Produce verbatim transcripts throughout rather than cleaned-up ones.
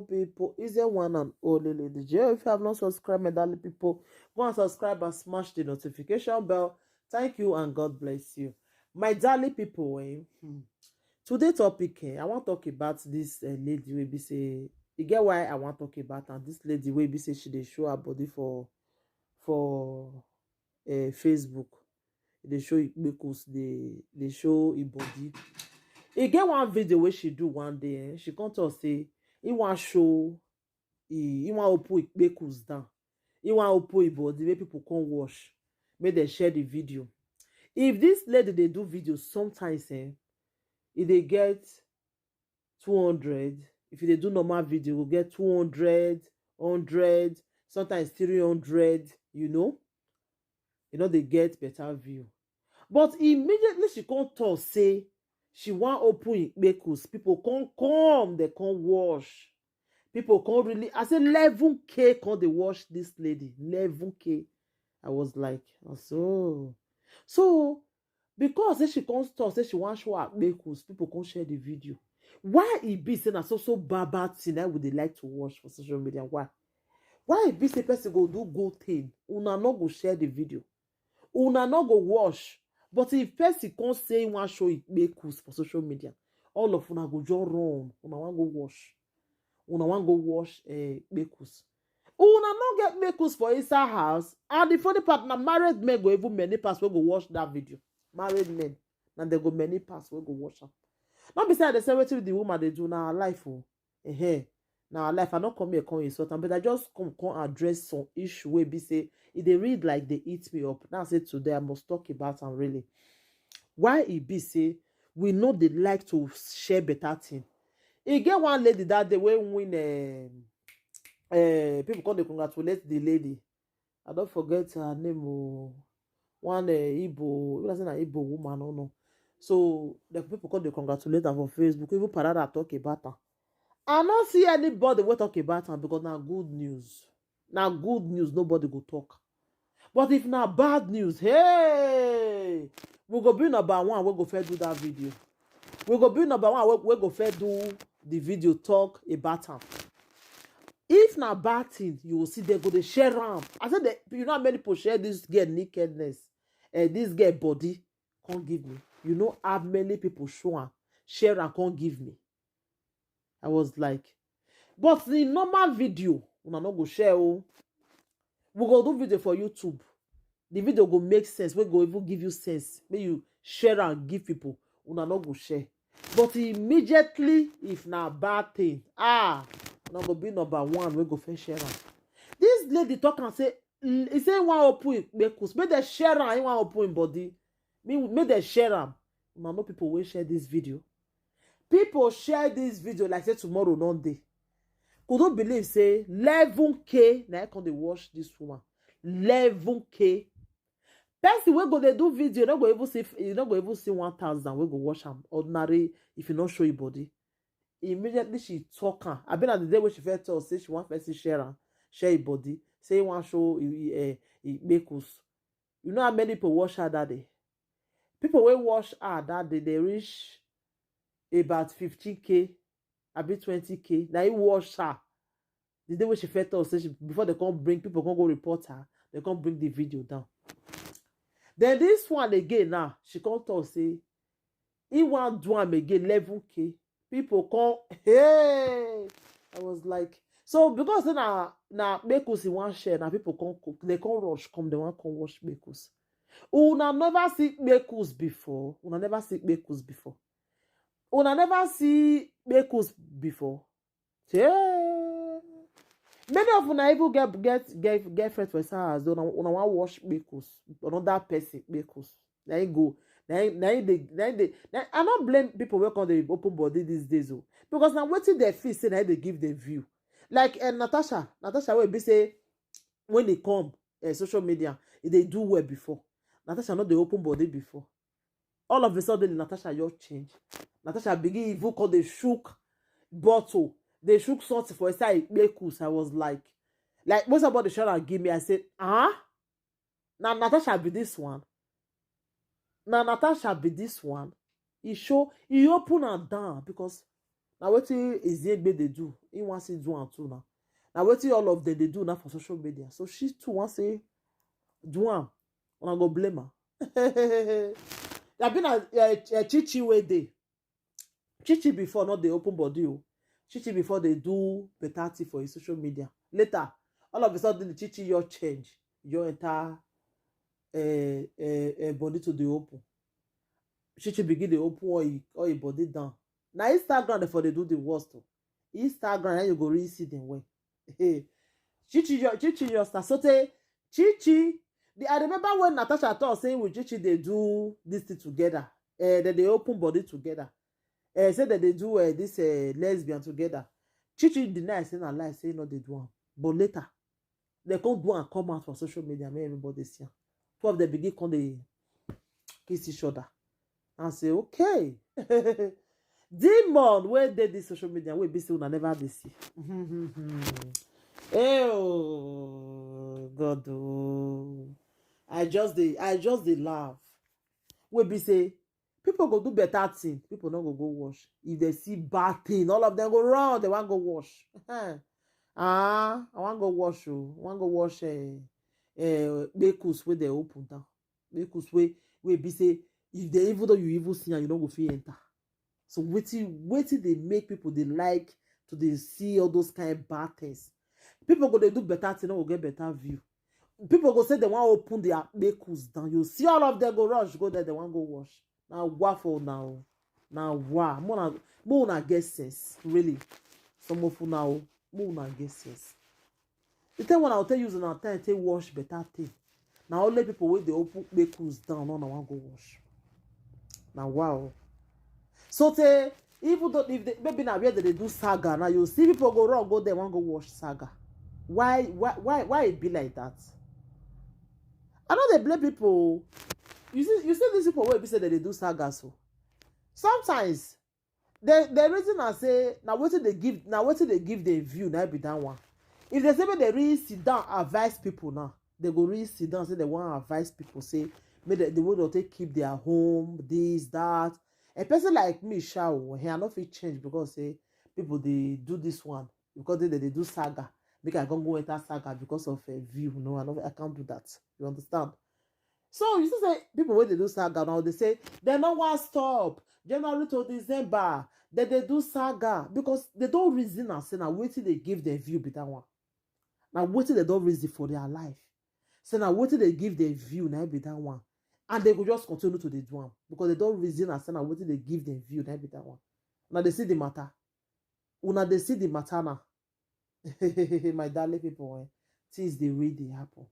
people, is the one and only Lady J. If you have not subscribed, my darling people, go and subscribe and smash the notification bell. Thank you and God bless you. My darling people, eh, hmm, today topic, eh, I wan talk about this, eh, lady wey be say, e get why I wan talk about am. This lady wey be say she dey show her body for, for, eh, Facebook. E dey show e kpekus, dey, dey show e body. E get one video wey she do one day, eh, she come talk say e wan show, e, e wan open e kpekus down. E wan open e body, make people come watch, make dem share the video. If this lady dey do video sometimes, eh, e dey get two hundred. If you dey do normal video, you go get two hundred, hundred, sometimes three hundred, you know. You know, they get better view. But immediately she come talk say she wan open e kpekus, people come come, they come watch. People come really, I say eleven K come dey watch this lady, eleven K. I was like, "Ah, so." So, because say she come talk say she wan show her kpekus, people come share the video. Why e be say na so so bad bad thing I would like to watch for social media? Why? Why e be say person go do good thing, una no go share the video, una no go watch? But if person come say e wan show e kpekus for social media, all of una go just run, una wan go watch, una wan go watch, eh, kpekus. Una no get kpekus for inside house, and the funny part, na married men go even many pass wey go watch that video. Married men, na dem go many pass wey go watch am. No be say I dey say wetin the woman dey do na her life o. Ehen. Na her life. I no come here come insult am, but I just come, come address some issue wey be say e dey read like dey eat me up. Now say today I must talk about am really. Why e be say we no dey like to share better thing? E get one lady that day wey win, um, eh, people come dey congratulate the lady. I don forget her name o. One, eh, Igbo, if I say na Igbo woman, no, no. So the people come dey congratulate her for Facebook. Even Parada talk about her. I no see anybody wey talk about am because na good news. Na good news, nobody go talk. But if na bad news, hey, we go be number one wey go first do that video. We go be number one wey, wey go first do the video talk about am. If na bad thing, you will see they go dey share am. I said that, you know how many people share this girl nakedness, eh, this girl body, come give me. You know how many people show am, share am, come give me. I was like, but the normal video, una no go share o. We go do video for YouTube. The video go make sense, wey go even give you sense. Make you share and give people. Una no go share. But immediately, if na bad thing, ah, una go be number one wey go first share am. This lady talk and say, mm, he say e wan open e kpekus, make dem share am, e wan open e body. Make, make dem share am. Una know people wey share this video. People share this video like say tomorrow no dey. Could you believe say eleven K na I come dey watch this woman? Eleven K. Person wey go dey do video, no go even see, you no go even see one thousand wey go watch am ordinary if you no show your body. Immediately she talk am. I been at the day wey she first talk say she wan first share am, share your body, say e wan show e, e, eh, e kpekus. You know how many people watch her that day? People wey watch her that day, they reach about fifteen K, abi twenty K. Na e watch her. The day wey she first talk say she, before they come bring, people come go report her, they come bring the video down. Then this one again now, she come talk say e wan do am again, eleven K. People come, hey, I was like, so because say na, na kpekus e wan share, na people come cook, they come rush come, they wan come watch kpekus. Una never see kpekus before. Una never see kpekus before. Una never see kpekus before. Yeah. Many of una even get, get, get, get friends for inside house. Una, una wan watch kpekus. Another person kpekus. Na e go. Na e, na e dey, na e dey. Na, I no blame people wey come dey open body these days o. Because na wetin dem feel say na e dey give dem view. Like, eh, Natasha. Natasha wey be say when e come, eh, social media, e dey do well before. Natasha no dey open body before. All of a sudden, Natasha just change. Natasha begin even come dey shook bottle, dey shook something for inside e kpekus. I was like, like when somebody shout and give me, I say, "Ah, na Natasha be this one? Na Natasha be this one?" E show, e open am down because Na wetin Iziegbe dey do, he wan say do am too now. Na wetin all of them dey do now for social media. So she too wan say do am. Una go blame her. Abi na uh, Chichi wey dey. Chichi before not dey open body o. Chichi before dey do better thing for his social media. Later, all of a sudden, the Chichi your change, your entire uh, uh, uh, body to the open. Chichi begin dey open all his, all his body down. Na Instagram dey for dey do the worst o. Instagram, na you go really see them well. Chichi, your Chichi, your star. So tey Chichi, the, I remember when Natasha talk say with Chichi they do this thing together. Uh, that they open body together. Uh, say that they do uh, this uh, lesbian together. Chichi deny say na lie, say no they do am. But later, they come do and come out for social media, make everybody see am. Two of them begin come dey kiss each other and say, okay. Demon wey dey this social media wey be say una never dey see. Eh, oh God, oh. I just dey, I just dey laugh. Wey be say people go do better thing, people no go go wash. If they see bad thing, all of them go run, they wan go wash. Ah, I wan go wash o, I wan go wash uh, uh, kpekus wey they open down. Kpekus wey wey be say if they, even though you even see am, you no go fit enter. So wetin wetin dey make people dey like to dey see all those kind bad things? People go dey do better thing, no go get better view. People go say they wan open their kpekus down. You see all of them go rush go there, they wan go wash. Na wa for una o. Na wa. Make una, make una get sense, really. Some of una o, make una get sense. The time when I tell you, una time take wash better thing. Na only people wey dey open kpekus down, no, na wan go wash. Na wa o. So tey, even though if they, maybe na where they dey do saga, now you see people go run go there, wan go wash saga. Why, why, why, why it be like that? I no dey blame people o. You see, you see these people wey be say they dey do saga so. Sometimes the the reason I say na wetin dey give, na wetin dey give them view, na be that one. If they say make they really sit down advise people now, they go really sit down say they wan advise people say make they, the way they take keep their home, this, that. A person like me, sha o, eh, I no fit change because say people dey do this one, because they, they dey do saga. Make I go go enter saga because of a view. No, I no, I can't do that. You understand? So you see say people wey dey do saga now, they say they no wan stop January to December. They dey do saga because they don reason am say na wetin dey give them view be that one. Na wetin they don reason for their life. Say na wetin dey give them view, na be that one. And they go just continue to dey do am because they don reason am say na wetin dey give them view, na be that one. Now they see the matter. Una dey see the matter now. My darling people, eh, things dey really dey happen.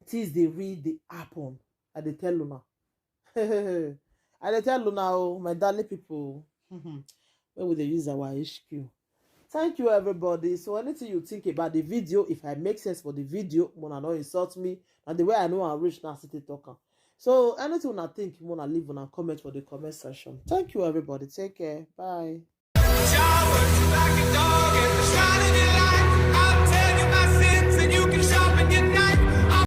Things dey really dey happen. I dey tell una. I dey tell una o, my darling people. When we dey use our H Q. Thank you, everybody. So anything you think about the video, if I make sense for the video, una no insult me. And the way I know I reach now, city talker. So anything una think, una leave una comment for the comment section. Thank you, everybody. Take care. Bye.